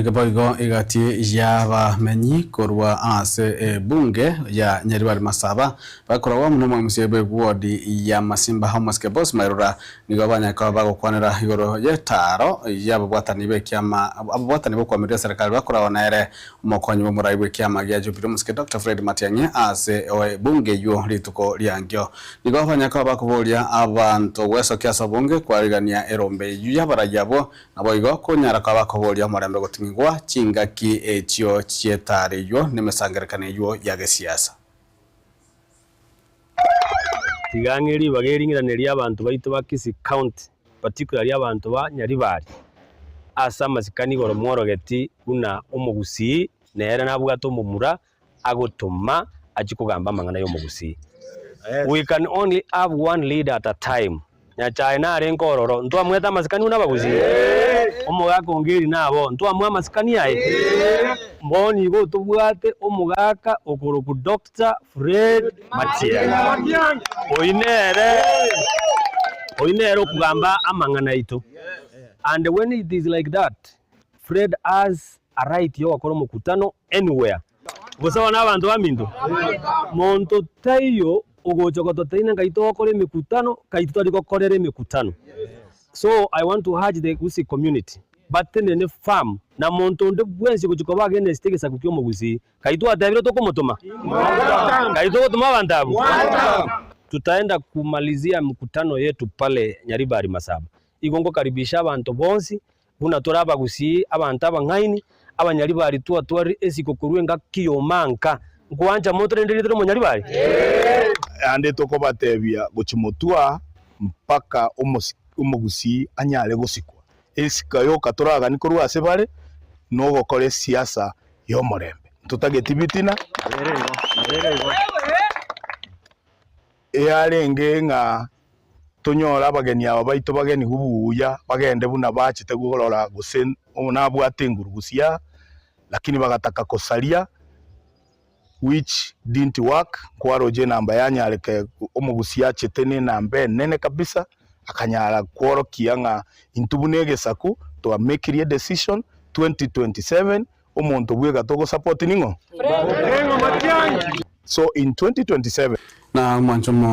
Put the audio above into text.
Boigo egati y'abamenyi korwa ase ebunge ya Nyaribari Masaba bakoragwa buna omong'usia bw'ewodi ya Masimba Omosike Boss Mairura nigo banyare koba bagokwanera igoro y'etaaro y'ababwatani b'ekiama ababwatani b'okoamiria eserekari bakoragwa nere omokonyi bw'omorai bw'ekiama gia Jubilee Omosike Doctor Fred Matiang'i ase ebunge eyio rituko riankio. Nigo banyare koba bakoboria abanto gwesokia ase obonge kwarigania erombe eyio y'abarai abwo Naboigo konyara koba koboria omorembe goting'igwa chingaki echio chi'etaara eyio nemesangererekano eyio ya gesiasa. Tiga ng'e ribaga eri ng'iranerie abanto baito ba Kisii County, particularly abanto ba Nyaribari, ase amasikani igoro mworogeti buna omogusii nere nabwate omomura agotoma achie kogamba amang'ana y'omogusii. We can only have one leader at a time. Nyachae narenge ororo, ntwamwete amasikani buna abagusii? Omogaka onge eri nabo, ntwamoa amasikani aye? Bono igo tobwate omogaka okorokwa Doctor Fred Matiang'i. Oyio nere, oyio nere okogamba amang'ana aito. And when it is like that, Fred has a right yogokora omokutano anywhere. Gose bono abanto baminto, monto taiyo ogocha gototeina ngai togokora emekutano kai totari gokorera emekutano. So I want to urge the Gusii community batenene firm na monto onde bwensi ogochia koba against egesaku kia omogusii kai twatebire tokomotoma? Kai togotoma abanto abwo? Tutaenda kumalizia mkutano yetu pale Nyaribari Masaba. Igo ngokaribisha abanto bonsi Buna tore abagusii, abanto abang'aini, abanyaribari twatwarire esiko korwa engaki y'omanka. Nkwancha motorende rieta ri'omonyaribari? Naende tokobatebia gochia motwa mpaka omogusii anyare gosikwa. Esika yoka toraganie korwa ase bare nogokora esiasa y'omorembe. Ntotageti bitina. Eyarenge ng'a tonyore abageni aba baito bagenigwe buya, bagende buna bachete korora gose nabwate enguru gose aa, lakini bagataka kosaria which didn't work, nkwaroche enamba yanyarete omogusia achete na enamba enene kabisa, akanyara kworokia ng'a intwe buna egesaku twamakirie edecision 2027 omonto bweka togosupport ning'o? So in 2027. Na omwancho omo.